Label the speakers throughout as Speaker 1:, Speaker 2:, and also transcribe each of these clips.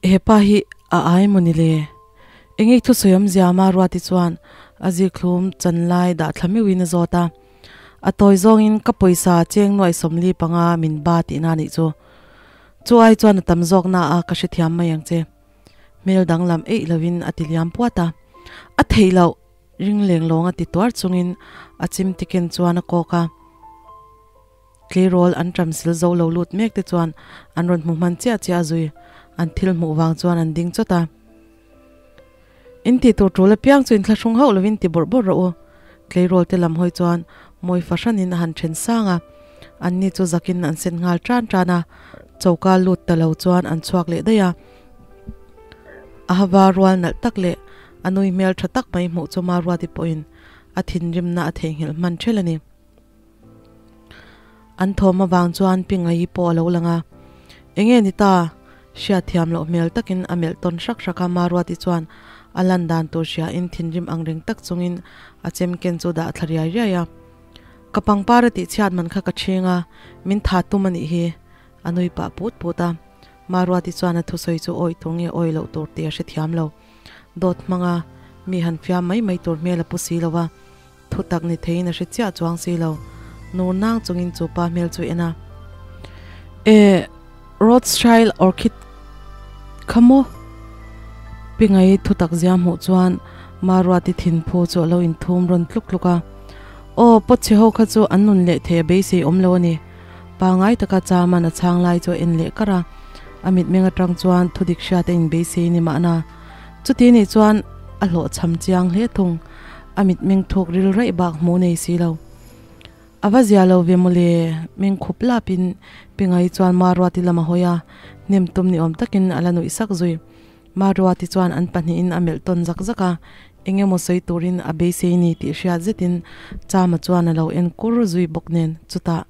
Speaker 1: Hepa hi a ai mawni le? Enge i thusawi awmzia Maruati chuan a zikthlum chan lai dah thla meuhin a zawt a. A tawi zawngin ka pawisa cheng nuaih 45 min ba tihna a nih chu. Chu ai chuan a tam zawk na a ka hrethiam mai ang che. Hmel danglam eih lovin a ti liam puat a. A theih loh! Ring leng lawng a ti tuar chungin a chim tiken chuan a kawk a. Tleirawl an ṭam sil zo lo lut mek te chuan an rawn hmu hman chiah chiah a zui. An thil hmuh vang chuan an ding chawt a. In tih tur ṭul apiang chu inthlahrung hauh lovin ti bawrh bawrh rawh u. Tleirawl te lam hawi chuan mawi fahranin a han ṭhen sang a. Anni chu zakin an sen nghal ṭan ṭan a. Choka lut ta lo chuan an chhuak leh daih a. A hava rual nalh tak leh a nui hmel ṭha tak mai hmuh chu Maruati pawhin a thinrimna a theihnghilh hman ṭhelh a ni. An thawm avang chuan Pingaii pawh a lo lang a, Enge ni ta? Hriatthiam loh hmel takin a melh tawn hrak hrak a, Maruati chuan a lan dan tur hriain thinrim ang reng tak chungin a chem ken chu dah thla riai riai a. Ka pangpar a tih chhiat man kha ka ṭhing a, min tha tum a nih hi, a nui pah put put a. Maruati chuan a thusawi chu awih tur nge awih loh tur tih a hrethiam lo. Dawt hmanga mi han fiam mai mai tur hmel a pu si lo a. Thu tak ni theiin a hre chiah chuang si lo. Nur nang chungin chu pa hmel chu en a. E, Rothschild orchid kha maw? Pingai thu tak zia hmuh chuan Maruati thinphu chu a lo inthum rawn tluk tluk a. Aw, pawtchhe ho kha chu an nun leh thei a beisei awm lo a ni. Pangai taka Chaman a chhang lai chu a en leh kar a. A mitmeng atang chuan thudik hriat a inbeisei ni mahna. Chuti nih chuan a hlawhchham chiang hle thung. A mitmeng thuk ril raih bak hmuh nei si lo. A va zia lo ve mawle, meng khup lapin Pingai chuan Maruati lam a hawi a, hnem tum ni awm takin a la nuih sak zui. Maruati chuan an pahnihin a melh tawn zak zak a, eng emaw sawi turin a beisei ni tih hriat zetin Chama chuan a lo en kur zui bawk nen chutah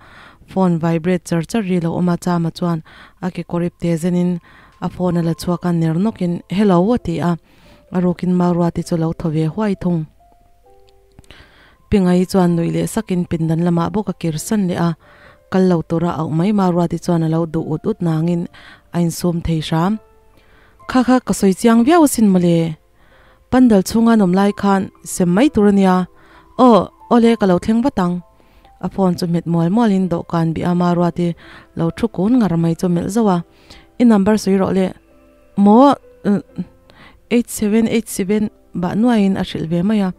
Speaker 1: phone vibrate char char ri lo awm a, Chama chuan a kekawr ip te zenin a phone a la chhuak a, ner nawkin Hello a ti a. A rukin Maruati chu lo thaw ve huai thung. Pingai chuan nuih leh sakin pindan lamah bawk a kir san leh a, kal lo tura auh mai Maruati chuan a lo duh ut ut nangin a insum thei hram. Kha kha ka sawi chiang viau asin mawle. Pandal chhunga an awm lai khan sem mai tur a nia. Aw, awle ka lo thleng vat ang. A phone chu hmet mual mualin dawhkan bih a Maruati lo thu kun ngar mai chu melh zauh a, I number sawi rawh le. Maw 8787 bah nuaiin a hrilh ve mai a,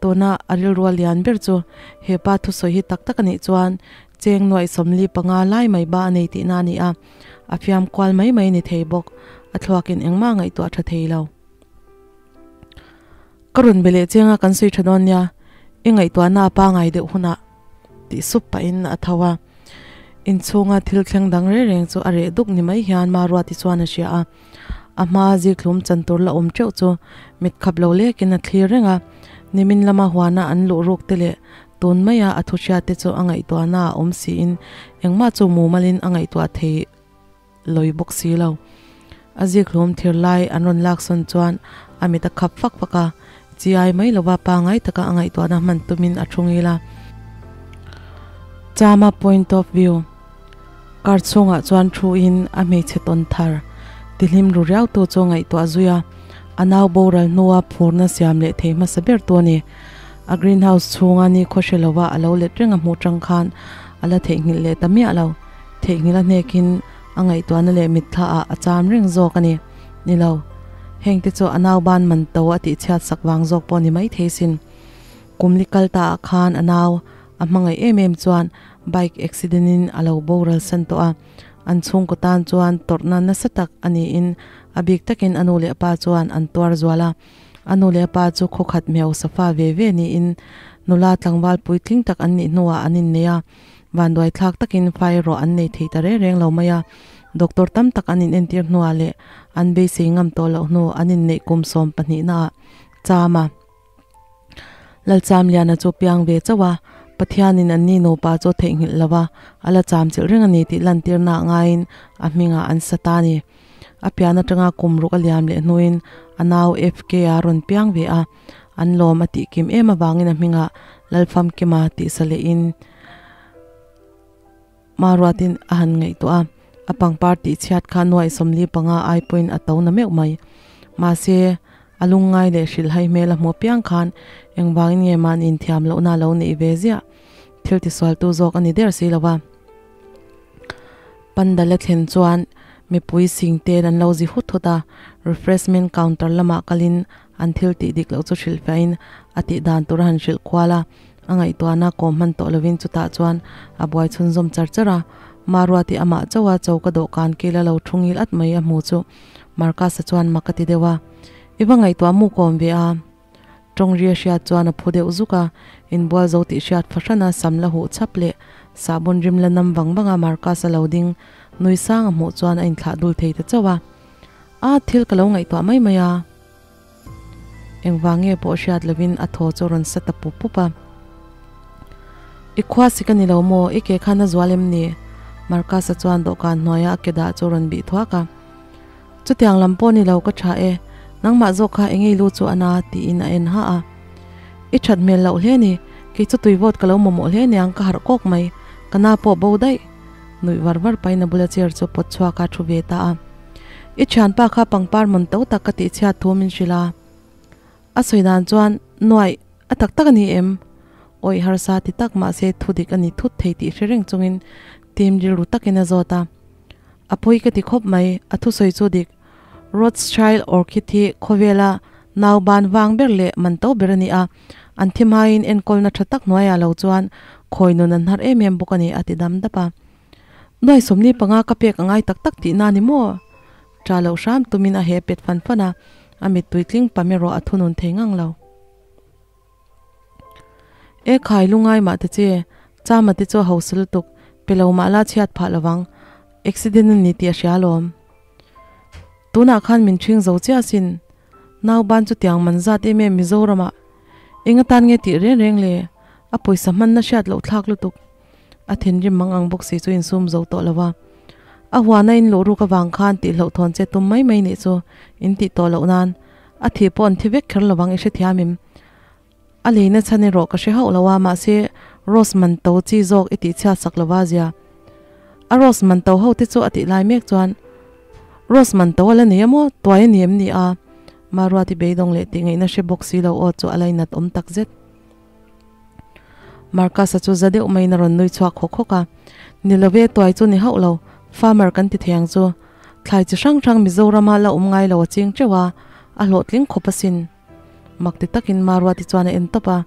Speaker 1: tuna a rilrua lian ber chu he pa thusawi hi tak tak a nih chuan cheng nuaih 45 lai mai ba a nei tihna a ni a, a fiam kual mai mai ni thei bawk, a thluakin engmah ngaihtuah tha thei lo. Ka rawn be leh chenga kan sawi tha dawn nia, i ngaihtuahna a pangai deuh hunah tih sup pahin a tho a. Inchhunga thil thleng dang reng reng chu a reh duk ni mai hian Maruati chuan a hria a. A hma zikhlum chan tur la awm teuh chu mit khap lo lekin a thlir reng a. Nimin lama huana an luh ruk te leh tun maia a thu hriat te chu a ngaihtuahna a awm siin engmah chu mumalin a ngaihtuah thei lawi bawk si lo. A zikhlum thir lai an rawn lak sawn chuan a mit a khap fak fak a, chiai mai lova pangai taka a ngaihtuahna hman tumin a thu ngil a. Chama point of view Car chhungah chuan thu in a hmeichhe tawn thar tihlim ru riau tu chu ngaihtuah zui a, a nau boral hnua phurna siam leh thei hmasa ber tu a ni. A greenhouse chhunga ni khaw hre lova a lo let reng a hmuh tang khan a la theihnghilh leh ta miah lo. Theihnghilh a hnekin a ngaihtuahna leh mitthla ah a cham reng zawk a ni. Ni lo, heng te chu a nau ban man to a tih chhiat sak vang zawk pawh ni mai thei sin. Kum li kal ta ah khan a nau a hmangaih em em chuan bike accident in a lo boral san tawh a, an chhungkaw tan chuan tawrhna nasa tak a niin a bik takin a nu leh a pa chuan an tuar zual a. A nu leh a pa chu khawkhat hmel safa ve ve niin nula tlangval puitling tak an nih hnuah an innei a. Vanduai thlak takin fa erawh an nei thei ta reng reng lo mai a, doctor tam tak an inentir hnuah leh an beisei ngam tawh loh hnu an inneih kum 12 naah cham a. Lalchamliana chu piang ve chauh a, Pathianin anni nupa chu theihnghilh lo va, a la cham chilh reng a ni tih lantirna ah ngaiin a hmingah an sa ta a ni. A pian atanga kum ruk a liam leh hnuin a nau FK a rawn piang ve a, an lawm a tih kim em avangin a hmingah Lalfamkima tih sa lehin Maruatin a han ngaihtuah a, A pangpar tih chhiat kha nuaih 45 ai pawhin a to na meuh mai. Mahse, a lungngai leh hrilhhai hmel a hmuh piang khan engvangin nge mahni inthiam lohna a lo neih ve ziah? Thil tisualtu zawk a ni der si lo va. Pandal a thlen chuan mipui sing ten an lo zi hut hut a, refreshment counter lamah kalin an thil tih dik loh chu hrilhfiahin a tih dan tur a han hrilh kual a, a ngaihtuahna kawm hman tawh lovin chutah chuan a buai chhunzawm char char a. Maruati amah chauha choka dawhkan kil a lo thu ngil at mai a hmu chu Marcus-a chuan mak a ti deuh a, I va ngaihtuah mu kawm ve a? Tawng ri a hriat chuan a phu deuh zuk a, inbual zo tih hriat fahrana sam la huh chhap leh sahbawn rim la nam vang vang a Marcus-a lo ding nui sang a hmuh chuan a inthlah dul thei ta chauh a. A, thil ka lo ngaihtuah mai mai a. Engvang nge pawh hriat lovin a thaw chu a rawn sa ta pup pup a. I khua sik a ni lo maw? I ke khan a zual em ni? Marcus-a chuan dawhkan hnuaia a ke dah chu a rawn bih thuak a. Chutiang lam pawh ni lo ka tha e, nangmah zawk kha eng ei lu chu a na tiin a en ha a. I that hmel loh hle ni, kei chu tui vawt ka lo mamawh hle niang ka harh kawk mai, ka na pawh bo daih. Nuih var var pahin a bula chair chu pawt chhuak a thu ve ta a. I thianpa kha pangpar man to tak ka tih chhiat thu min hrilh a. A sawi dan chuan nuaih a tak tak a ni em? Awih harsa ti tak mahse thu dik a ni thut thei tih hre reng chungin tim rilru takin a zawt a. A pawi ka ti khawp mai, a thusawi chu dik. Rothschild orchid hi khawvela nau ban vang ber leh man to ber a ni a, an thi hmain enkawlna tha tak hnuaiah lo chuan khawi nun an har em em bawk a ni, a ti dam dap a. Nuai 45 ka pek a ngai tak tak tihna a ni maw? Tha loh hram tumin a he pet fan fan a, a mittui tling pam erawh a thunun thei ngang lo. E khai lungai mah te che, Chama te chu a hausa lutuk, pe lo mah la chhiat phah lovang, accident a ni tih a hria alawm. Tunah khan min ṭhing zo chiah asin, nau ban chu tiang man zat em em Mizoramah eng atan nge tih reng reng le, a pawisa hmanna hriat loh thlak lutuk. A thinrim mang ang bawk si chu insum zo tawh lo a. A huana in luh ruk avang khan tihloh thawn che tum mai mai nih chu in tih tawh loh nan a thih pawh an thi vek kher lovang i hrethiam em? A leina chhan erawh ka hre hauh lo a mahse Rose man to chi zawk i tih chhiat sak lova zia. A Rose man to ho te chu a tih lai mek chuan Rose man to a la nei a maw? Tuai a ni em ni a? Maruati beidawng leh tih ngaihna hre bawk si lo aw chu a lainat awm tak zet. Marcus-a chu za deuh maiin a rawn nui chhuak hawk hawk a, Ni lo ve, tuai chu ni hauh lo, farmer kan ti thei ang chu. Thlai chi hrang hrang Mizorama la awm ngai lo a ching teuh a, a hlawhtling khawp asin. Mak ti takin Maruati chuan a en tawp a,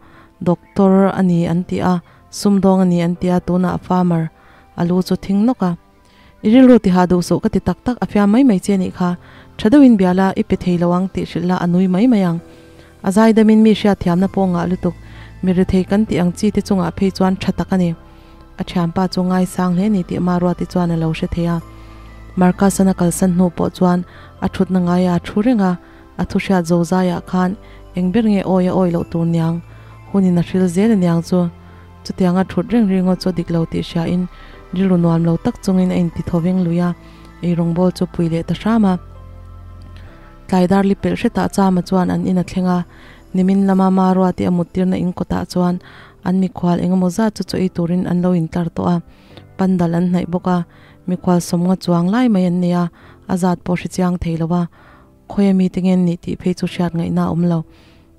Speaker 1: Doctor a ni an ti a, sumdawng a ni an ti a, tunah farmer. A lu chu thing nawk a. I rilru ti ha duh suh ka ti tak tak, a fiam mai mai che nih kha. Tha deuhin bia la, i pe thei lo ang tih hrilh la a nui mai mai ang. A zaidamin mi hriatthiamna pawh ngah lutuk, mi rethei kan tih ang chi te chungah phei chuan tha tak a ni. A thianpa chu ngaisang hle ni tih Maruati chuan a lo hre thei a. Marcus-an a kalsan hnu pawh chuan a thutna ngaia a thu reng a, a thu hriat zo zaiah khan eng ber nge awi a awi loh tur niang, hunin a hril zel aniang chu. Chutianga thut reng ringawt chu a dik lo tih hriain rilru nuam lo tak chungin a inti thaw veng lui a, eirawng bawl chu pui leh ta hram a. Tlai dar li pelh hretah Chama chuan an in a thleng a, nimin lama Maruati a muttirna in kawtah chuan an mikhual eng emaw zat chu chaw ei turin an lo intlar tawh a, pandal an hnaih bawk a, mikhual sawmnga chuang lai mai an nei a, a zat pawh hre chiang thei lo a, khawi ami te nge an nih tih phei chu hriat ngaihna a awm lo.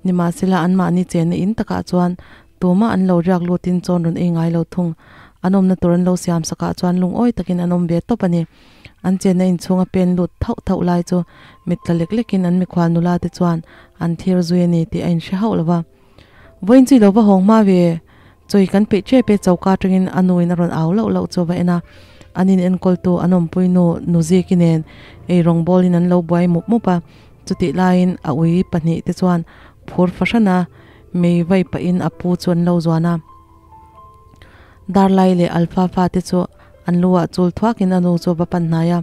Speaker 1: Nimahsela anmahni chenna in takah chuan Tumah an lo riak lutin chawn rawn ei ngai lo thung. An awmna tur an lo siam sakah chuan lungawi takin an awm ve tawp a ni. An chenna inchhunga pen lut thauh thauh lai chu mit tla lek lekin an mikhual nula te chuan an thir zui a ni tih a inhre hauh lo va. Vawiin chu i lo va hawng hma ve, chawi kan peih tep e choka atangin a nuin a rawn au loh loh chu va en a. An in enkawltu an awmpui nu Nuziki nen eirawng bawlin an lo buai mup mup a. Chutih laiin a ui pahnih te chuan phur fahran a. Mei vai pahin a pu chu an lo zuan a, Darlai leh Alpha fate chu an lu ah chul thuakin a nu chu va pan hnai a,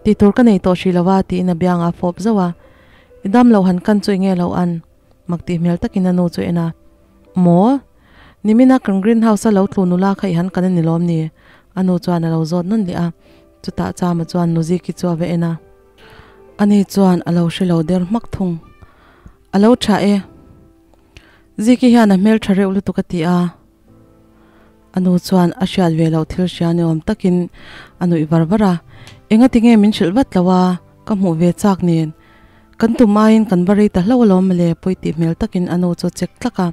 Speaker 1: Tih tur ka nei tawh hrih lo a tiin a biangah a fawp zauh a, I dam lo han kan chu enge lo an? Mak tih hmel takin a nu chu en a, Maw? Nimina kan green house a lo tlu nula kha i han kan a ni lawm ni? A nu chuan a lo zawt nawn leh a, chutah Chama chuan Nuziki chu a va en a, ani chuan a lo hre lo der hmak thung. A lo tha e. Ziki hian a hmel tha reuh lutuk a ti a. A nu chuan a hriat ve loh thil hria ni awm takin a nuih var var a, Engatinge min hrilh vat lo a, ka hmuh ve chak nen. Kan tum aiin kan va rei ta hlauh alawm mawle pawi tih hmel takin a nu chu a chek tlak a.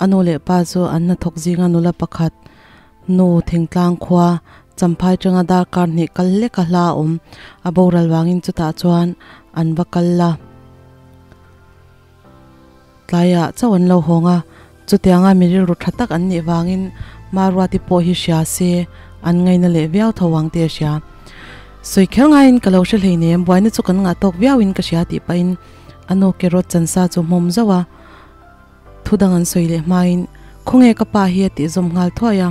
Speaker 1: A nu leh pa chu an hnathawk zinga nula pakhat nu thingtlang khua Champhai tanga darkar hnih kal hlek a hla a awm a boral vangin chutah chuan an va kal a. Tlaiah chauh an lo hawng a, chutianga mi rilru tha tak an nih vangin Maruati pawh hi hria se an ngaina leh viau tho ang tih a hria. Sawi kher ngaiin ka lo hre hleinem, buaina chu kan ngah tawk viauin ka hria tih pahin a nu carrot chansa chu hmawm zauh a, thu dang an sawi leh hmain Khawnge ka pa hi a tih zawm nghal thuai a,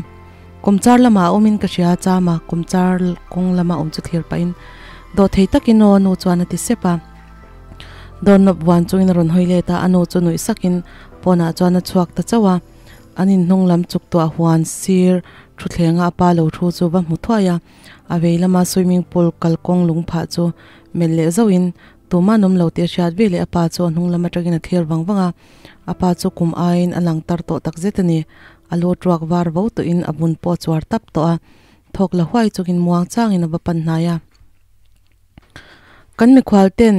Speaker 1: kawmchar lamah a awmin ka hria chama kawmchar kawng lama awm chu thlir pahin dawhthei takin aw a nu chuan a ti sep a. Doorknob vuan chungin a rawn hawi let a, a nu chu nuih sakin pawnah chuan a chhuak ta chauh a. An inhnung lam chuk tuah huan sir thuthlenga a pa lo thu chu va hmu thuai a, a vei lama swimming pool kalkawng lung phah chu melh leh zauhin tumah an awm lo tih a hriat ve leh a pa chu a hnung lam atangin a thlir vang vang a. A pa chu kum aiin a lang tar tawh takzet a ni. A lu tuak var vo tawhin a bun pawh a chuar tap tawh a, thawk la huai chungin muang changin a va pan hnai a. Kan mikhual ten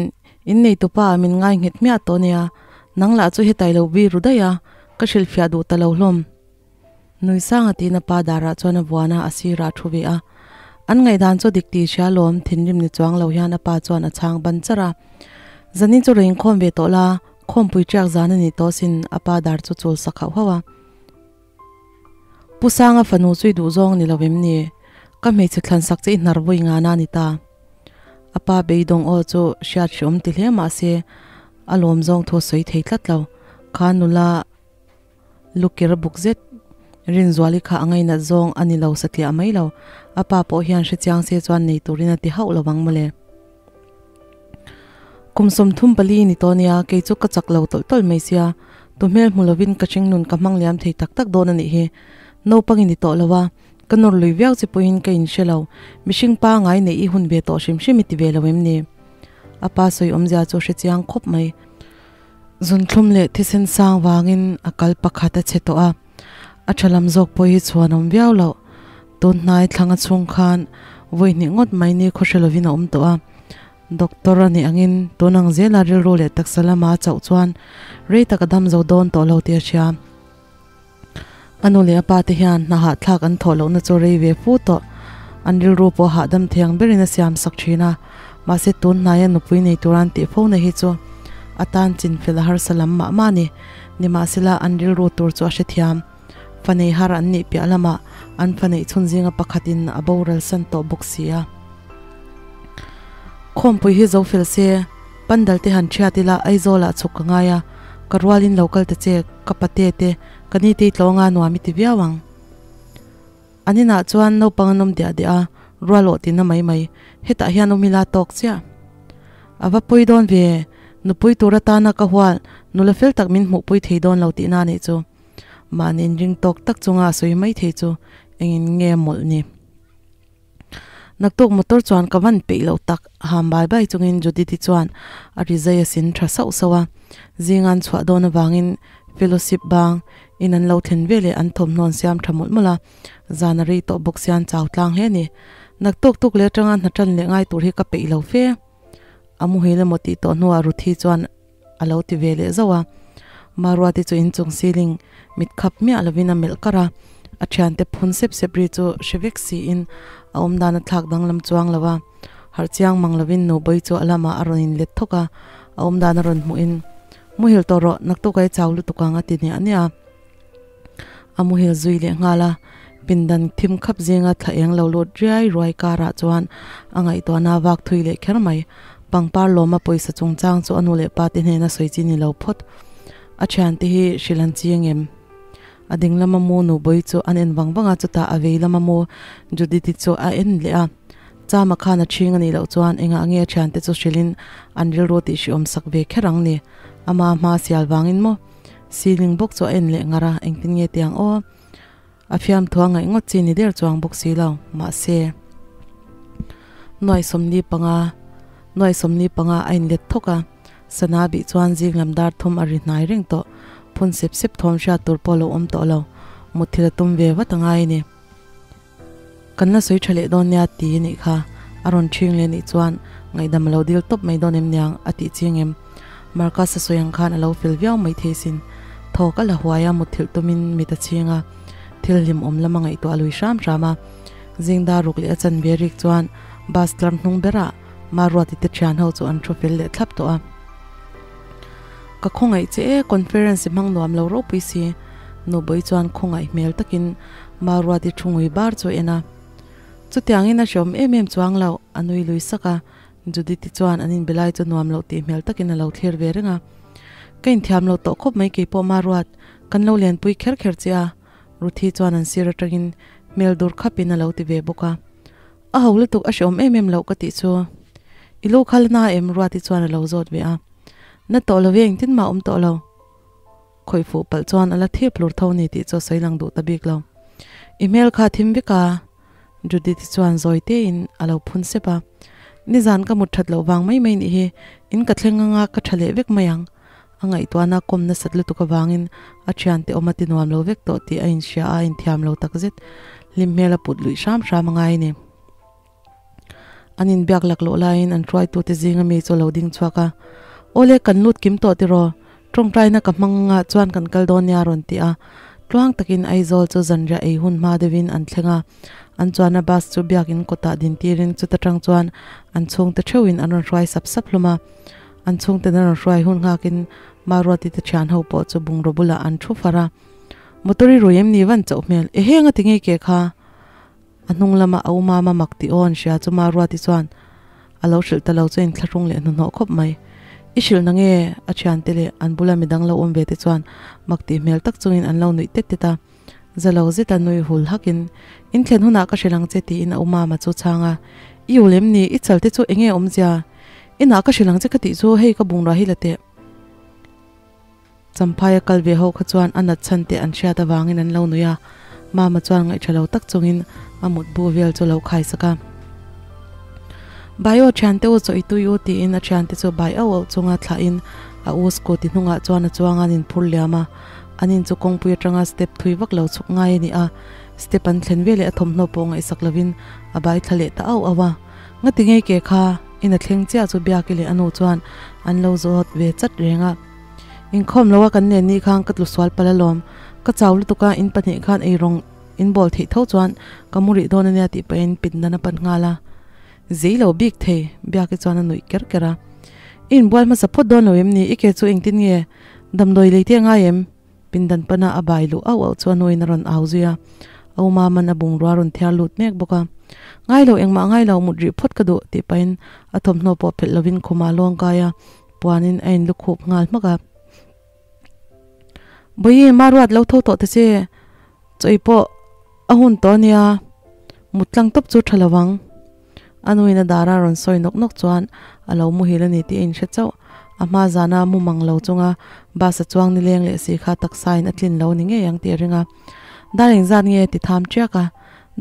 Speaker 1: in nei tupa ah min ngai nghet hmiah tawh nia, nang lah chu hetai lo bi ru daih a, ka hrilhfiah duh ta lo hlawm. Nui sanga tiin a pa darah chuan a vuan a, a sirah a thu ve a. An ngaihdan chu dik tih hria lawm, thinrim ni chuang lo hian a pa chuan a chhang ban char a. Zanin chu rawn inkhawm ve tawh la, khawmpui ṭiak zan a ni tawh sin, a pa dar chu chul sak hauh hauh a. Pu Sanga fanu chu i duh zawng ni lo em ni? Ka hmeichhe thlan sak che i hnar vawi ngana a ni ta. A pa beidawng aw chu hriat hreawm ti hle mah se a lawm zawng thu a sawi thei tlat lo. Kha nula lukir buk zet Rinzuali kha a ngainat zawng a ni lo satliah mai lo. A pa pawh hian hrechiang se chuan nei turin a ti hauh lo ang mawle. Kum 34 ni tawh nia, kei chu ka chak lo tawlh tawlh mai sia, tu hmel hmu lovin ka hringnun ka hmang liam thei tak tak dawn a nih hi. Naupang i ni tawh lo a, ka nawr lui viau che pawhin ka inhre lo, mihring pangai neih i hun ve tawh hrim hrim i ti ve lo em ni? A pa sawi awmzia chu hre chiang khawp mai. Zunthlum leh thisen sang vangin a kal pakhat a chhe tawh a, a tha lam zawk pawh hi chhuan awm viau loh. Tun hnai thlanga chhung khan vawi hnih ngawt mai ni khaw hre lovin a awm tawh a. Doctor a nih angin tun ang zela rilru leh taksa lama a chauh chuan rei tak a dam zo dawn tawh lo tih a hria. A nu leh a pa te hian hna hahthlak an thawh lohna chu rei ve fu tawh. An rilru pawh hahdam thiang berin a siam sak thin a, mahse tun hnaia nupui nei tura an tih fo na hi chu a tan chin fel a harsa lam mah mah a ni. Nimahsela an rilru tur chu a hrethiam. Fa nei har an nih piah lamah an fa neih chhun zinga pakhatin a boral san tawh bawk si a. Khawmpui hi zo fel se, pandal te han thiat ila Aizawlah chhuk ka ngai a, ka rualin lo kal ta che, ka pate te, ka ni te i tlawnga nuam i ti viau ang. An inah chuan naupang an awm diah diah a, rual awh tihna mai mai, hetah hian awm ila tawk chiah. A va pawi dawn ve, nupui tur atana ka hual, nula fel tak min hmuhpui thei dawn lo tihna a nih chu. Mahni inring tawk tak chunga a sawi mai thei chu engin nge mawlh ni. Naktuk motor chuan ka van peih loh tak ham bai bai chungin Judith-i chuan a ri zai a sin tha sauh sauh a. Zingan chhuah dawn avangin fellowship bang in an lo thlen veleh an thawmhnaw an siam tha mawlh mawlh a, zan a rei tawh bawk sia an chau tlang hle a ni. Naktuk tuk leh atanga hna tan leh ngai tur hi ka peih lo fe. A muhil emaw tih tawh hnuah Ruthi chuan a lo ti ve leh zauh a. Maruati chu inchung ceiling mit khap miah lovin a melh kar a, a thiante phun sep sep ri chu hre vek siin a awm dan a thlak danglam chuang lo a. Harh chiang mang lovin Nubawi chu a lamah a rawn inlet thawk a, a awm dan a rawn hmuhin, Muhil tawh rawh, naktuk a i chau lutuk ang a ti niah niah a. A muhil zui leh nghal a, pindan thim khap zinga thla eng lo lut riai ruai karah chuan a ngaihtuahna a vak thui leh kher mai. Pangpar lawma pawisa chungchang chu a nu leh pa te hnena sawi chi ni lo phawt. A thiante hi hrilh an ching em? A ding lama mu Nubawi chu an en vang vang a, chutah a vei lama mu Judith-i chu a en leh a. Chama khan a chhing a nih loh chuan engah nge a thiante chu hrilhin an rilru tih hriawm sak ve kher ang ni? Ama hma sial vangin maw? Ceiling bawk chu a en leh ngar a, engtin nge tiang aw? A fiamthu a ngaih ngawt chi ni der chuang bawk si lo, mahse nuai 45, nuai 45 a inlet thawk a, sana bih chuan zing lam dar thum a ri hnai reng tawh, phun sep sep thawm hriat tur pawh a lo awm tawh lo. Mutthil a tum ve vat a ngai a ni. Kan la sawi tha leh dawn nia ti a nih kha. A rawn ṭhing leh nih chuan ngaihdam a lo dil tawp mai dawn em niang a tih chiang em? Marcus a sawi ang khan a lo fel viau mai thei sin. Thawk a la huai a, mutthilh tumin mit a chhing a, thil hlimawm lam a ngaihtuah lui hram hram a. Zingdar ruk leh a chanve rik chuan bus tlar hnung berah Maruati te thian ho chu an thu fel leh thlap tawh a. Ka khawngaih che e, conference i hmang nuam lo ropui si. Nubawi chuan khawngaih hmel takin Maruati thu ngui bar chu a en a. Chutiangin a hreawm em em chuang lo, a nui lui sak a. Judith-i chuan an inbe lai chu nuam loh tih hmel takin a lo thlir ve reng a. Ka inthiam lo tawh khawp mai keipawh Maruat, kan lo lenpui kher kher che a, Ruthi chuan an sir atangin hmel dur khapin a lo ti ve bawk a. A ho lutuk a hreawm em em loh ka tih chu. I lu kha la na em Ruati chuan a lo zawt ve a. Na tawh lo ve engtin mah awm tawh lo. Khawih fuh palh chuan a la thip lur tho ni tih chu a sawi lang duh ta bik lo. I hmel kha a thim vek a Judith-i chuan zawi tein a lo phun sep a. Nizan ka mut that loh vang mai mai nih hi in ka thleng anga ka tha leh vek mai ang. A ngaihtuahna kawm nasat lutuk avangin a thiante awm a ti nuam lo vek tawh tih a inhria a, a inthiam lo takzet. Hlim hmel a put luih hram hram a ngai a ni. An inbiak laklawh laiin an hruaitute zinga mi chu a lo ding chhuak a, Awle, kan lut kim tawh tiraw? Tawngtaina ka hmang anga chuan kan kal dawn nia a rawn ti a. Tluang takin Aizawl chu zanriah ei hun hma deuhin an thleng a. An chuanna bus chu biakin kawtah dintirin chuta tang chuan an chhungte theuhin an rawn hruai sap sap hlawm a. An chhungten an rawn hruai hun nghakin Maruati te thian ho pawh chu bungraw bulah an thu far a. Motor i rui em ni van chauh hmel? Ehe nga ti ngei ke kha? A hnung lama a umama mak tih aw an hria chu Maruati chuan a lo hrilh ta lo chu a inthlahrung leh hnuhnawh khawp mai. I hrilh na nge? A thiante leh an bula midang lo awm ve te chuan mak tih hmel tak chungin an lo nuih tet tet a. Za lo zeta nui hul hakin, In thlen hunah ka hrilh ang che tiin a umama chu chhang a. I ul em ni? I chal te chu eng nge awmzia? Inah ka hrilh ang che ka tih chu hei ka bungrua hi la teh. Champhaia kal ve ho kha chuan a nat chhan teh an hriat avangin an lo nui a, Mama chuan ngaihṭha lo tak chungin a mutbu vel chu lo khai sak a. Bai aw ṭhiante u chaw i tui u tiin a ṭhiante chu bai auh auh chunga thlahin a u scooty hnungah chuan a chuang an inphur liam a. An in chu kawngpui atanga step thui vak lo chhuk ngai a ni a, step an thlen veleh a thawmhnaw pawh ngaihsak lovin a bai thla leh ta auh auh a. Ngati ngei ke kha in a thleng chiah chu Biaki leh a nu chuan an lo zawt ve chat reng a. Inkhawm lo a kan nen ni khan ka tlu sual palh alawm, ka chau lutuk a in pahnih khan eirawng in bawl theih tho chuan ka mu rih dawn ania tih pahin pindan a pan nghal a. Zei lo bik thei, Biaki chuan a nuih ker ker a. I inbual hmasa phawt dawn lo em ni? I ke chu engtin nge? Damdawi lei te a ngai em? Pindan pana a bai luh auh auh chu a nuin a rawn au zui a, a u Maman a bungrua a rawn thiar lut mek bawk a. Ngai lo, engmah ngai lo, mut rih phawt ka duh, tih pahin a thawmhnaw pawh phelh lovin khumah a lawng kai a, puanin a inlu khup nghal hmak a. Bawihi, Maruat lo tho tawh ta che, chaw i pawh a hun tawh a nia, mut tlang tawp chu tha lo ang. A nuin a dara rawn sawi nawk nawk chuan a lo muhil a ni tih a inhre chauh. A hma zana mu mang lo chunga bus a chuang nileng leh si kha taksain a tlin lo ni ngei ang tih a ring a. Dar engzat nge ti tham ṭiak a,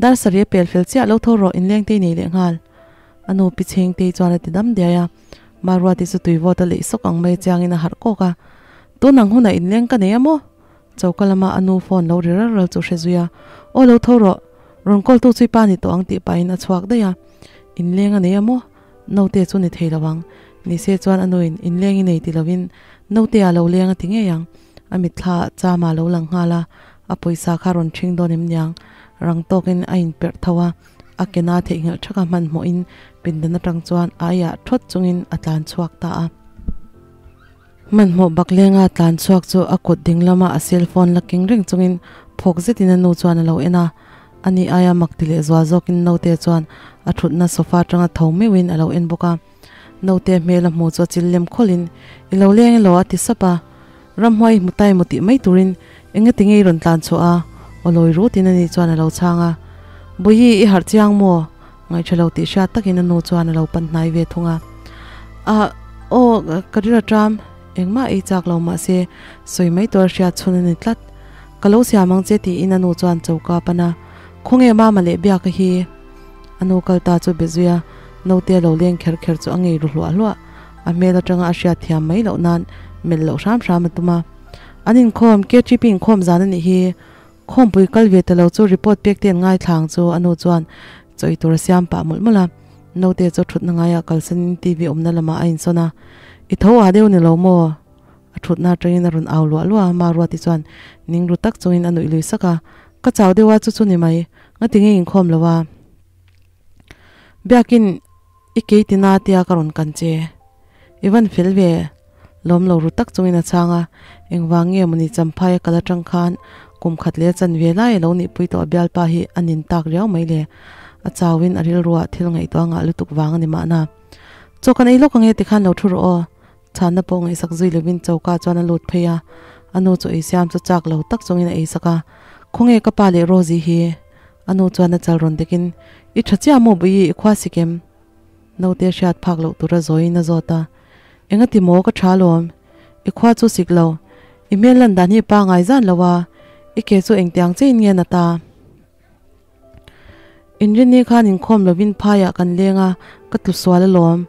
Speaker 1: dar sarih a pel fel chiah lo tho rawh inlengtei nei leh nghal. A nu pi Chhengtei chuan a ti dam diai a, Maruati chu tuivawt a leih sawk ang mai chiangin a harh kawk a, Tun ang hunah inleng ka nei a maw? Choka lama a nu phone lo ri ral ral chu hre zui a, Aw lo tho rawh, rawn call tu chu i pa ni tawh ang tih pahin a chhuak daih a, Inleng a nei a maw? Naute chu ni thei lo ang. Nise chuan a nuin inleng i nei ti lovin naute ah lo leng a ti ngei ang. A mitthla ah chama lo lang nghal a, a pawisa kha rawn ṭhing dawn em niang? Rang tawkin a inperh tho a, a kena theihnghilh ṭhaka hmanhmawhin pindan aṭang chuan a aiah ṭhawt chungin a tlan chhuak ta a. Hmanhmawh baklenga tlan chhuak chu a kut ding lama a cell phone la keng reng chungin phawk zetin a nu chuan a lo en a. Ani aia mak ti leh zual zawkin naute chuan a thutna sofa atanga tho meuhin a lo en bawk a. Naute hmel a hmu chu a chil lem khawlhin, I lo leng elaw a ti sap a. Ramhuai i hmu ta emaw tih mai turin engati nge i rawn tlan chhuah a? Aw lawi rutin ani chuan a lo chhang a. Bawihi, i harh chiang maw? Ngaihṭha lo tih hriat takin a nu chuan a lo pan hnai ve thung a. Ah, aw, ka ril a ṭam, engmah ei chak lo mahse sawi mai tur a hriat chhun a ni tlat. Ka lo siam ang che tiin a nu chuan choka a pan a. Khawnge mama leh biaka hi? A nu kal ta chu be zui a, naute a lo leng kher kher chu a ngei ru hluah hluah. A hmel aṭanga a hriat thiam mai loh nan melh loh hram hram a tum a. An inkhawm, KTP inkhawm zan a nih hi. Khawmpui kal ve ta lo chu report pek te an ngaithla ang chu a nu chuan chawi tur a siam pah mawlh mawlh a. Naute chu thutna ngaiah kalsanin TV awmna lamah a insawn a, I tho ah deuh ni lo maw? A thutna atangin a rawn au luah luah a, Maruati chuan ning ru tak chungin a nuih lui sak a, Ka chau deuh a chu chu ni mai, ngati nge inkhawm lo a? Biakin i kei tina tia ka rawn kan che. I van fel ve, lawm lo ru tak chungin a chhang a, engvang nge mawni Champhai a kal atang khan kum khat leh a chan ve lai a lo nihpui tawh a bialpa hi a nin tak riau mai le. A chauin a rilruah thil ngaihtuah ngah lutuk vang a ni mahna. Chaw kan ei lawk ange tikhan lo thu rawh aw. Chhanna pawh ngaihsak zui lovin choka chuan a lut phei a, a nu chu ei siam chu chak lo tak chungin a ei sak a, Khawnge ka pa leh Rosie hi? A nu chuan a chal rawn dekin, I tha chiah maw Bui, i khua sik em? Naute hriat phak loh tura zawiin a zawt a, Engati maw ka tha alawm, i khua chu sik lo, i hmel lan dan hi pa ngai zan lo a, i ke chu engtiang chiahin nge na ta? Inrinni khan inkhawm lovin phaiah kan leng a, ka tlu sual alawm.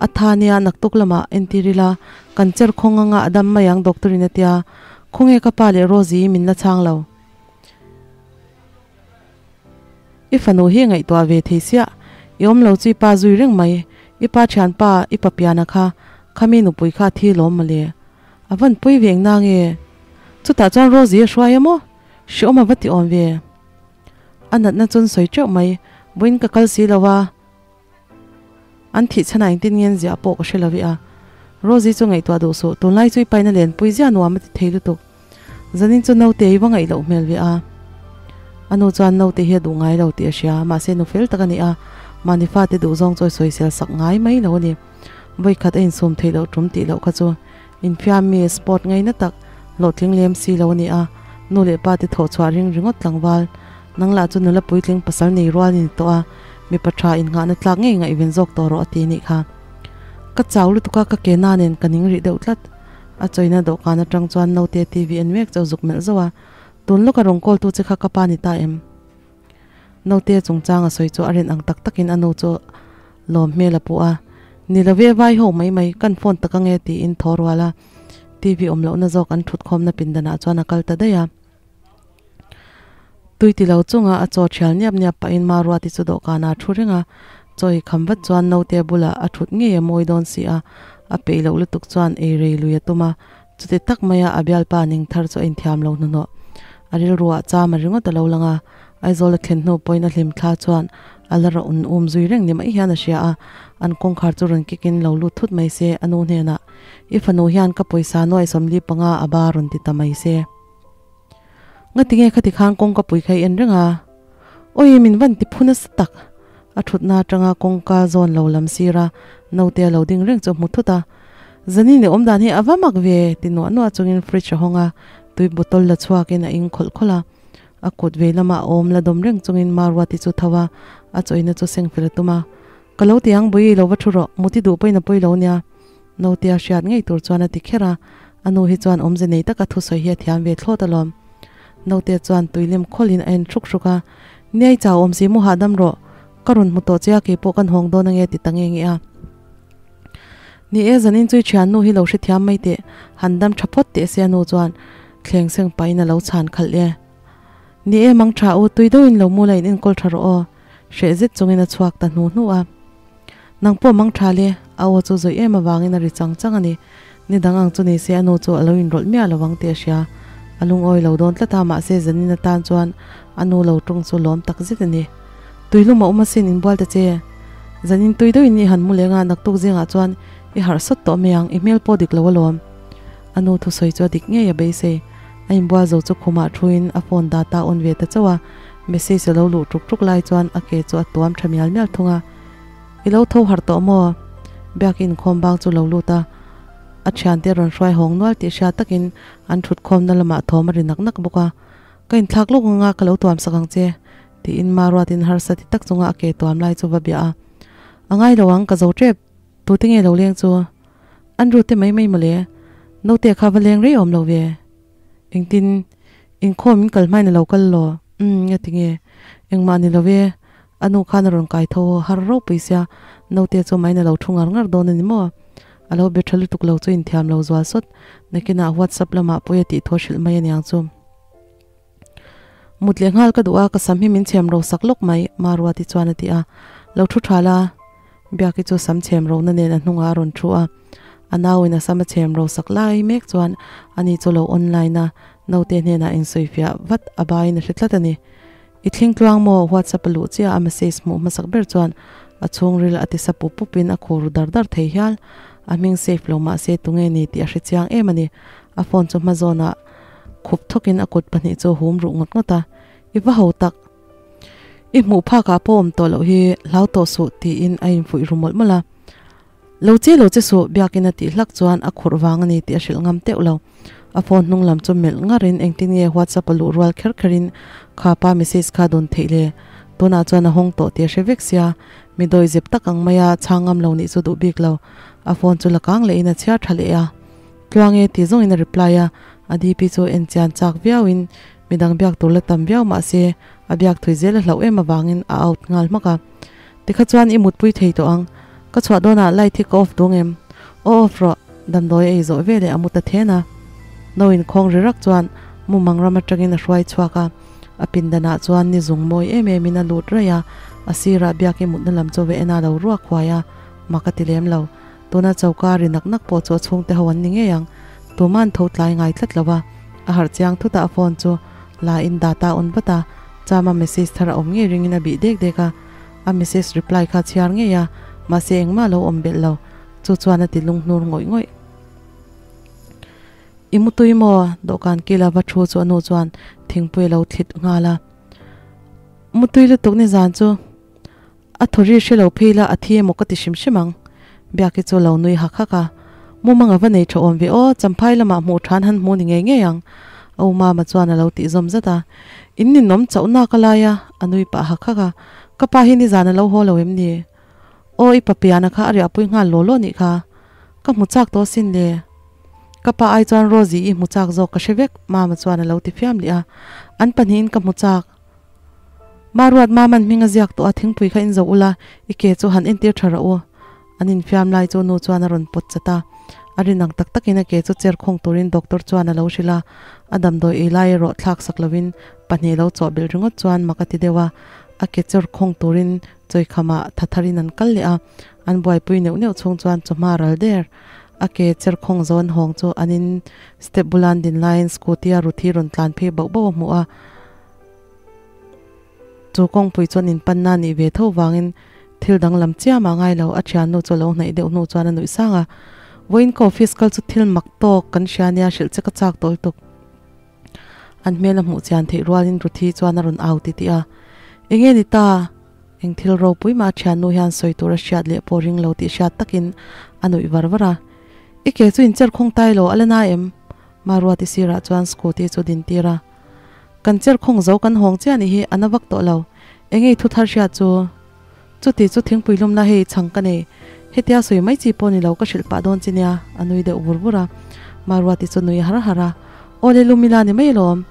Speaker 1: A tha nia naktuk lamah entir ila, kan cher khawng anga a dam mai ang doctor in a tia, khawnge ka pa leh Rosie min la chhang lo. I fanu hi ngaihtuah ve thei siah, i awm lo chu i pa zui reng mai, i pa thianpa i pa piana kha, khami nupui kha a thi lawm mawle. A van pui ve engna nge? Chutah chuan Rosie a hruai a maw? Hreawm a va ti awm ve. A natna chuan sawi teuh mai, vawiin ka kal si lo a, an thih chhanah engtin nge an ziah pawh ka hre lo i a. Rosie chu ngaihtuah duh suh, tunlai chu i paina lenpui ziah nuam a ti thei lutuk. Zanin chu naute i va ngaih loh hmel ve a. A nu chuan naute hi a duh ngai lo tih a hria, mahse nu fel tak a ni a, mahni fate duh zawng chu a sawisel sak ngai mai lo a ni. Vawikhat a insum theih loh tum tih loh kha chu infiam mi sport ngaina tak hlawhtling lem si lo a ni a, nu leh pa te thawh chhuah ring ringawt tlangval. Nang lah chu nula puitling pasal nei rual i ni tawh a, mipa tha innghahna tlak ngei ngaihven zawk tawh rawh a ti nih kha. Ka chau lutuk a, ka ke na nen ka ning rih deuh tlat. A chawina dawhkan atang chuan naute TV en mek chu a zuk melh zauh a, Tun lawka rawn call tu che kha ka pa ni ta em? Naute chungchang a sawi chu a rin ang tak takin a nu chu lawm hmel a pu a, Ni lo ve vai ho mai mai, kan phone tak ange tiin thaw rual a, TV awm lohna zawk an thut khawmna pindanah chuan a kal ta daih a. Tui ti lo chunga a chaw thial niap niap pahin Maruati chu dawhkanah a thu reng a, chaw hi kham vat chuan naute bulah a thut ngei a mawi dawn si a, a peih loh lutuk chuan ei rei lui a tum a, Chuti tak maia a bialpa ning thar chu a inthiam lo hnuhnawh. A rilruah chama ringawt a lo lang a, Aizawl a thlen hnu pawhin a hlim thla chuan a la rawn um zui reng ni mai hian a hria a, an kawngkhar chu rawn kick in lo lut thut mai se, a nu hnenah, I fanu hian ka pawisa nuai 45 a ba rawn ti ta mai se. Ngati nge khati khan kawngka pui kha i en reng a? Awi min van ti phu nasa tak! A thutna atanga kawngka zawn lo lam sir a, naute a lo ding reng chu a hmu thut a. Zanin i awm dan hi a va mak ve! ti nuah nuah chungin fridge a hawng a, tui bottle la chhuakin a ing khawlh khawlh a. A kut vei lama a awm la dawm reng chungin Maruati chu tho a, a chawina chu seng fel a tum a. Ka lo ti ang Bui, lo va thu rawh, muti duh pawhin a pawi lo nia. Naute a hriat ngei tur chuan a ti kher a, a nu hi chuan awmze nei taka thusawi hi a thiam ve thlawt alawm. Naute chuan tuilem khawlhin a en hruk hruk a, Niai chau awm si mu hahdam rawh, ka rawn hmu tawh che a keipawh kan hawng dawn ange ti ta nge nge a. Ni e, zanin chu i thiannu hi lo hrethiam mai teh, han dam tha phawt teh se a nu chuan thleng seng pahin a lo chhan khalh e. Ni e, mang tha u, tui deuhin lo mu la in enkawl tha rawh aw, hreh zet chungin a chhuak ta hnu hnu a. Nang pawh mang tha le, a aw chu zawih em avangin a ri chang chang a ni. Ni dang ang chu ni se a nu chu a lo inrawlh miah lo ang tih a hria. A lungawi lo dawn tlat a, mahse zanin atan chuan a nu lo tawng chu lawm tak zet a ni. Tuilum a awm asin inbual ta che. Zanin tui deuhin i han mu leng a, naktuk zingah chuan i harh sawt tawh mai ang, i hmel pawh dik lo alawm. A nu thusawi chu a dik ngei a beisei. A inbual zo chu khumah thuin a phone data on ve ta chauh a, message a lo luh tuk tuk lai chuan a ke chu a tuam tha mial mial thung a. I lo tho harh tawh maw? Biak inkhawm bang chu lo lut a, a thiante rawn hruai hawng nual tih hria takin an thut khawmna lamah thawm a ri nak nak bawk a. Ka inthlak lawk anga ka lo tuam sak ang che, tiin Maruatin harsa ti tak chunga a ke tuam lai chu va bia a. A ngai lo ang, ka zo tep, tute nge lo leng chu? An rute mai mai mawle, naute kha va leng rei awm lo ve. Engtin, inkhawm in kal hmain a lo kal law? Umm, nga tinge? Engmah ni lo e, a nu khan a rawn kai tho har ropui sia, naute chu main a lo thu ngar ngar dawn a ni maw? A lo be tha lutuk lo chu inthiam lo zual sawt, nakinah WhatsApp lamah pawh i a tih thaw hrilh mai aniang chu. Mut leh nghal ka duh a, ka sam hi min chhem ro sak lawk mai, Maruati chuan a ti a. Lo thu tha la, Biaki chu sam chhem rona nen a hnungah a rawn thu a. A nauin a sam a chhem ro sak lai mek chuan ani chu lo online a, naute hnenah insawifiah vat a baiin a hre tlat a ni. I thling tluang maw? WhatsApp a luh chiah a message hmuh hmasak ber chuan a chhungril a ti sa pup pupin a khur ru dar dar thei hial. A hming save lo mahse tunge ni tih a hre chiang em a ni. A phone chu hma zawnah khup thawkin a kut pahnih chu a hum ruh ngawt ngawt a. I va ho tak! I hmuh phakah pawh awm tawh loh hi hlau tawh suh tiin a infuih ru mawlh mawlh a. Lo che lo che suh, Biakin a tih hlak chuan a khurh vang a ni tih a hrilh ngam teuh lo. A phone hnung lam chu melh ngarin engtin nge WhatsApp a luh rual kher kherin kha pa message kha dawn theih le? Tunah chuan a hawng tawh tih a hre vek sia, mi dawi zep tak ang maia chhang ngam lo nih chu duh bik lo. A phone chu la kang lehin a chhiar tha leh a. Tluang e tih zawngin a reply a, a DP chu en chian chak viauin midang biak tur la tam viau mah se a biak thui zel a hlauh em avangin a out nghal hmak a. Tikha chuan i mutpui thei tawh ang. Ka chhuah dawnah light hi ka off duang em? Aw off rawh, damdawi a ei zawh veleh a mu ta then a. No inkhawng ri rak chuan mumang ram atangin a hruai chhuak a, a pindanah chuan ni zung mawi em emin a lut raih a, a sirah biak i mutna lam chu ve ena lo ruak huai a, mak a ti lem lo. Tuna choka ri nak nak pawh chu a chhungte ho an ni ngei ang. Tuma'n tho tlai ngai tlat lo a, a harh chiang thut a a phone chu la in data on vat a, chama message thar a awm ngei ringin a bih dek dek a. A message reply kha chhiar ngei a, mahse engmah lo awm belh lo. Chu chuan a ti lunghnur ngawih ngawih. I mutui maw? Dawhkan kila va thu chu a nu chuan thingpui a lo thlit nghal a. Mutui lutuk nizan chu a thaw ri hre lo phei la a thi emaw ka ti hrim hrim ang. Biaki chu lo nui hak hak a. Mumang a va nei tha awm ve aw, Champhai lamah hmuh than han hmu ni ngei ngei ang. A u mama chuan a lo tih zawm zat a. In ninawm chauh nak a lai a, a nui pah hak hak a. Ka pa hi nizan a lo haw lo em ni? Aw i pa piana kha a riahpui nghal law law nih kha. Ka hmu chak tawh asin le. Ka pa ai chuan Rosie i hmu chak zawk ka hre vek, Mama chuan a lo ti fiam leh a. An pahnihin ka hmu chak. Maruat Maman hming a ziak tawh a, thingpui kha in zo ula, i ke chu han entir tha rawh u. An infiam lai chu nu chuan a rawn pawt chat a, a rin ang tak takin a ke chu cher khawng turin doctor chuan a lo hrilh a, a damdawi ei lai erawh thlak sak lovin pahnih lo chawh belh ringawt chuan mak a ti deuh a, a ke cher khawng turin chawikhamah tha tharin an kal leh a, an buaipui neuh neuh chhung chuan chawhma ral der a ke cher khawng zo an hawng chu an in step bula an din laiin scooty a Ruthi rawn tlan phei bauh bauh a hmuh a. Chu kawngpui chuan inpanna a nih ve tho vangin thil danglam chiam ah ngai lo, a thiannu chu a lo hnaih deuh hnu chuan a nuih sang a. Vawiin ka office kal chu thil mak tawk kan hria nia hrilh che ka chak tawh lutuk. An hmel a hmuh chian theih rualin Ruthi chuan a rawn au titih a, Enge ni ta? Eng thil ropui mah a thiannu hian sawi tur a hriat leh pawh ring lo tih hriat takin a nuih var var a. I ke chu incher khawng tai lo a la na em? Maruati sirah chuan scooty chu din tir a. Kan cher khawng zo kan hawng chiah nih hi a na vak tawh lo. Eng ei thu thar hriat chu? Chuti chu thingpui lumna hei chhang ka nei. Hetia sawi mai chi pawh ni lo ka hrilh pah dawn chi nia, a nui deuh vur vur a. Maruati chu nui har har a. Awle lumila ni mai alawm.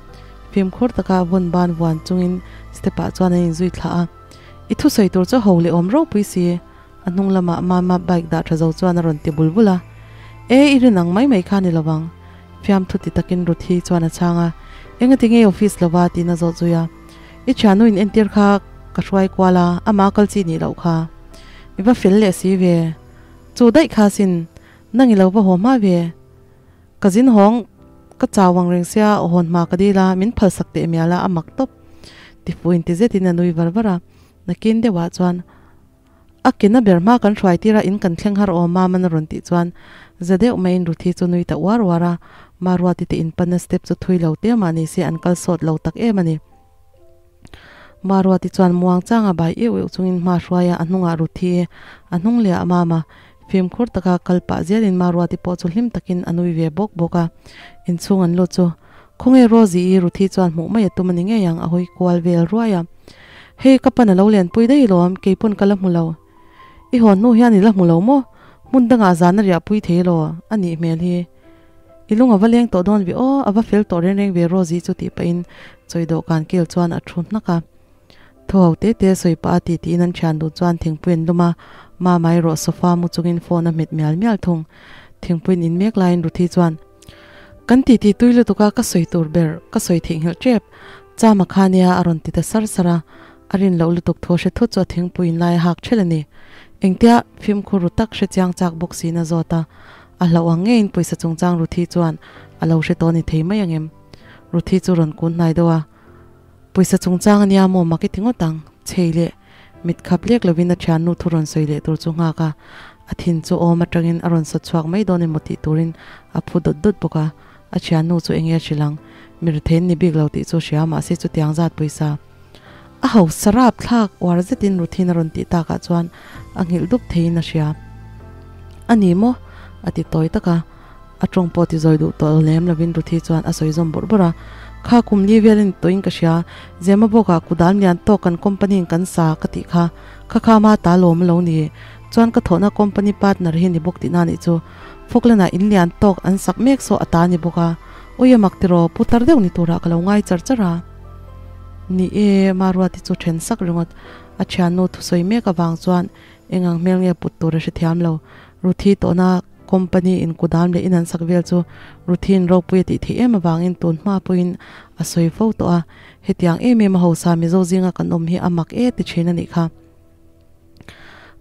Speaker 1: Fimkhur taka vawn ban vuan chungin step ah chuan an inzui thlah a. I thusawi tur chu ho leh awm ropui si. A hnung lamah Mama bike dah tha zo chuan a rawn ti bul bul a. E, i rin ang mai mai kha ni lovang. Fiamthu ti takin Ruthi chuan a chhang a. Engati nge office lova tiin a zawt zui a. I thiannu in entir kha ka hruai kual a, amah kal chi nih loh kha. I va fel leh si ve. Chu daih kha sin, nang i lo va haw hma ve. Ka zin hawng ka chau ang reng sia hawn hma ka dil a, min phalsak teh mial a, a mak tawp. Tifuin ti zetin a nui var var a. Nakin deuhah chuan. A kena ber hma kan hruai tir a, in kan thleng har awm a, man a rawn tih chuan za deuh maiin Ruthi chu nui ta uar uar a, Maruati te inpanna step chu thui lo te mah ni se an kal sawt lo tak em a ni. Maruati chuan muang changa bai iuh iuh chungin hma hruai a, a hnungah Ruthi, a hnung leh ah Mama, fimkhur taka kal pah zelin Maruati pawh chu hlim takin a nui ve bawk bawk a, inchhung an lut chu Khawnge Rosie-i Ruthi chuan hmuh mai a tum a ni ngei ang, a hawi kual vel ruai a. Hei ka pan a lo lenpui daih lawm, keipawn ka la hmu lo. I hawn hnu hian i la hmu lo maw? Hmun dangah zan a riahpui thei elaw? A nih hmel hi. I lung a va leng tawh dawn ve aw, a va fel tawh reng reng ve Rosie chu tih pahin chawi dawhkan kel chuan a thu hnak a. Thu ho te te sawi pah a ti tiin an thian duh chuan thingpui an lum a, Mama erawh sofa mu chungin phone a hmet mial mial thung. Thingpuiin in mek laiin Ruthi chuan, Kan titi tui lutuk a, ka sawi tur ber, ka sawi theihnghilh tep. Chama kha nia a rawn ti ta sar sar a, a rin loh lutuk thu hre thut chu a thingpui in lai a hak ṭhelh a ni. Engtia fimkhur ru tak hre chiang chak bawk siin a zawt a, a hlauh ang ngeiin pawisa chungchang Ruthi chuan a lo hre tawh a ni thei mai ang em? Ruthi chu rawn kun hnai deuh a, Pawisa chungchang a nia maw mak i ti ngawt ang, chhei leh mit khap lek lovin a thiannu thu rawn sawi leh tur chu nghak a, a thin chu awm atangin a rawn sawt chhuak mai dawn emaw tih turin a phu dawt dawt bawk a, a thiannu chu enge a hrilh ang, mi rethei an ni bik lo tih chu hria mahse chutiang zat pawisa a hausa rap thlak uar zetin Ruthin a rawn tih takah chuan a nghilh dup theiin a hria. A ni maw? a ti tawi tak a. A tawng pawh ti zawi duh tawh lem lovin Ruthi chuan a sawi zawm bawrh bawrh a, Kha kum li velin tawhin ka hria, Zema bawkah kudam lian tawk kan company in kan sa ka tih kha, kha kha ma ta lawm lo ni, chuan ka thawhna company partner hi ni bawk tihna nih chu, Falkland ah in lian tawk an sak mek saw a ta ni bawk a, Ui a mak tiraw, pu tar deuh ni turah ka lo ngai char char a. Ni e, Maruati chu then sak ringawt, a thiannu thusawi mek avang chuan engang hmel nge put tur a hrethiam lo, Ruthi tawhna company in kudam leh in an sak vel chu Ruthi'n ropui a tih theih em avangin tun hma pawhin a sawi fo tawh a, hetiang em em a hausa Mizo zinga kan awm hi a mak e ti thin a nih kha.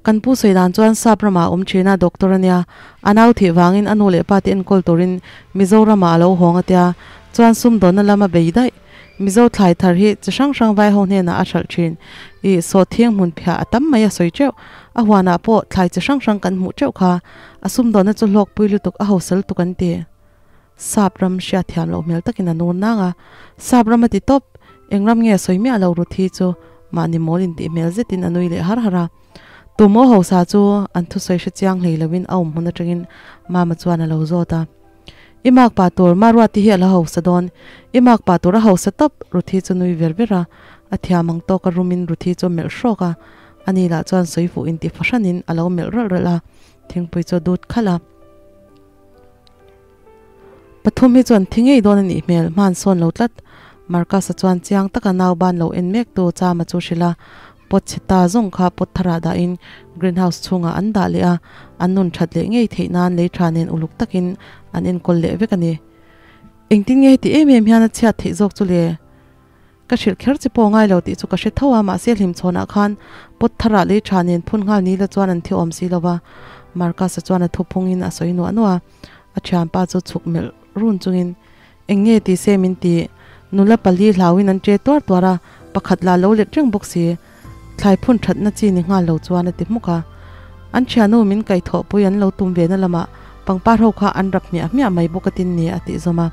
Speaker 1: Kan pu sawi dan chuan sap ramah a awm thin a, doctor a nia, a nau thih vangin a nu leh pa te enkawl turin Mizoramah a lo hawng a tia, chuan sumdawnna lam a bei daih. Mizo thlai thar hi chi hrang hrang vai ho hnenah a hralh thin. Ih, sawhthing hmun phiah a tam mai a sawi teuh. A huanah pawh thlai chi hrang hrang kan hmuh teuh kha. A sumdawnna chu hlawkpui lutuk a hausa lutuk an ti. Sap ram hriat thiam loh hmel takin a nur nang a. Sap ram a ti tawp. Eng ram nge sawi miah lo Ruthi chu mahni mawl intih hmel zetin a nui leh har har a. Tumaw hausa chu an thusawi hre chiang hlei loin a awm hmun atangin Mama chuan a lo zawt a. I mak pa tur Maruati hi a la hausa dawn. I mak pa tur a hausa tawp, Ruthi chu nui ver ver a. A thiam ang tawk a rumin Ruthi chu a melh hrawk a. Ani lah chuan sawi fuh inti fahranin a lo melh ralh ralh a, thingpui chu a dut khalh a. Pathum hi chuan thi ngei dawn a nih hmel, hman sawn lo tlat. Marcus-a chuan chiang taka nau ban lo en mek tu Chama chu hrilh a. Pot chhe ta zawng kha pot tharah dahin greenhouse chhungah an dah leh a, an nun that leh ngei theih nan lei tha nen uluk takin an enkawl leh vek a ni. Engtin nge heti em em hian a chhiat theih zawk chu le? Ka hrilh kher chi pawh ngai lo tih chu ka hre tho a, mahse hlimchhawnah khan pot tharah lei tha nen phun nghal ni la chuan an thi awm si lo va, Marcus-a chuan a thuphungin a sawi nuah nuah a, a thianpa chu chhuk melh run chungin Eng nge ti se min ti? Nula pali hlauin an ṭe tuar tuar a, pakhat lah lo let reng bawk si. Thlai phun ṭhatna chi ni nghal lo chuan a ti hmuk a. An ṭhiannu min kaihthawhpui an lo tum ve na lamah pangpar ho kha an rap hmiah hmiah mai bawk a tin ni a tih zawm a.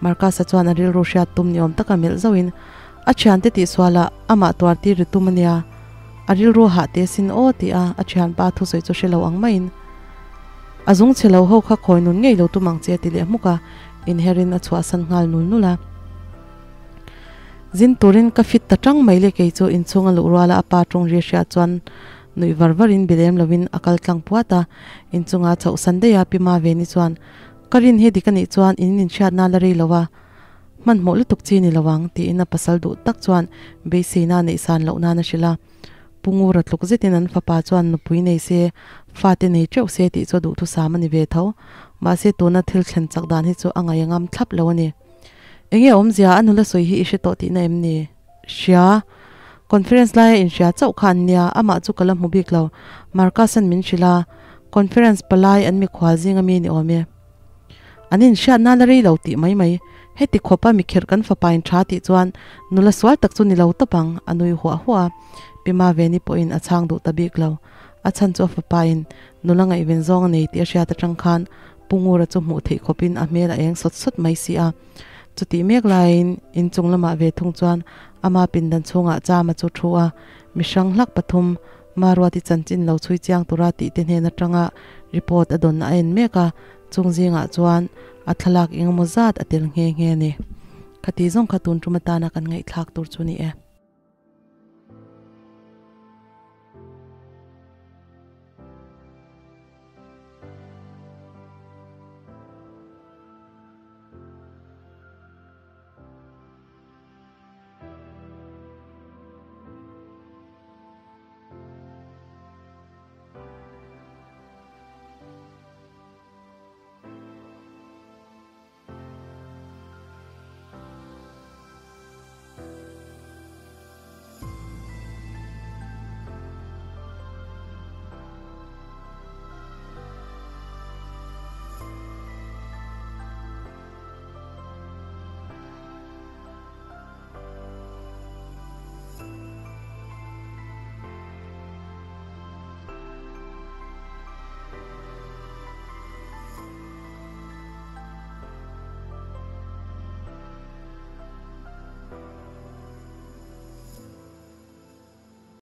Speaker 1: Marcus-a chuan a rilru hriat tum ni awm taka melh zauhin a ṭhiante tihsualah amah tuar tir ri tum a nia. A rilru hah teh sin aw ti a a ṭhianpa thusawi chu hre lo ang maiin a zung chhe lo ho kha khawi nun ngei lo tum ang che a ti leh hmuk a. Inherin a chhuahsan nghal nul nul a. Zin turin ka fit ta tang mai le kei chu inchhung a luh ruala a pa tawng ri hriat chuan nuih var varin bilem lovin a kal tlang puat a. Inchunga chhohsan daih a Pi Maveni chuan ka rin hi dik a nih chuan in inhriatna la rei lo a, hmanhmawh lutuk chi ni lo ang tiin a pasal duh tak chuan beiseina neihsan loh nan a hrilh a. Pu Ngura tluk zetin an fapa chuan nupui nei se, fate nei teuh se tih chu a duhthusam a ni ve tho. Mahse tuna thil thlen chak dan hi chu a ngaih a ngam thlap lo a ni. Enge awmzia a nula sawi hi i hre tawh tihna em ni? Hria. Conference laia inhria chauh kha an nia, amah chu ka la hmu bik lo. Marcus-a'n min hrilh a, conference palai an mikhual zinga mi ni awm e. An inhriat nan a rei lo tih mai mai. Heti khawpa mi kherh kan fapa in tha tih chuan nula sual tak chu ni lo tawp ang, a nui huah huah a. Pi Maveni pawhin a chhang duh ta bik lo. A chhan chu a fapa in nula ngaihven zawng a nei tih a hriat atang khan Pu Ngura chu hmuh theih khawpin a hmel a eng sawt sawt mai si a. Chutih mek laiin inchung lamah ve thung chuan ama pindan chhungah Chama chu thu a, mi hrang hlak pathum Maruati chanchin lo chhui chiang tura tih te hnen atanga report a dawn a en mek a, chung zingah chuan a thlalak engemaw zat a tel nghe nghe a ni. Khati zawng kha tun tum atana kan ngaihthlak tur chu ni e.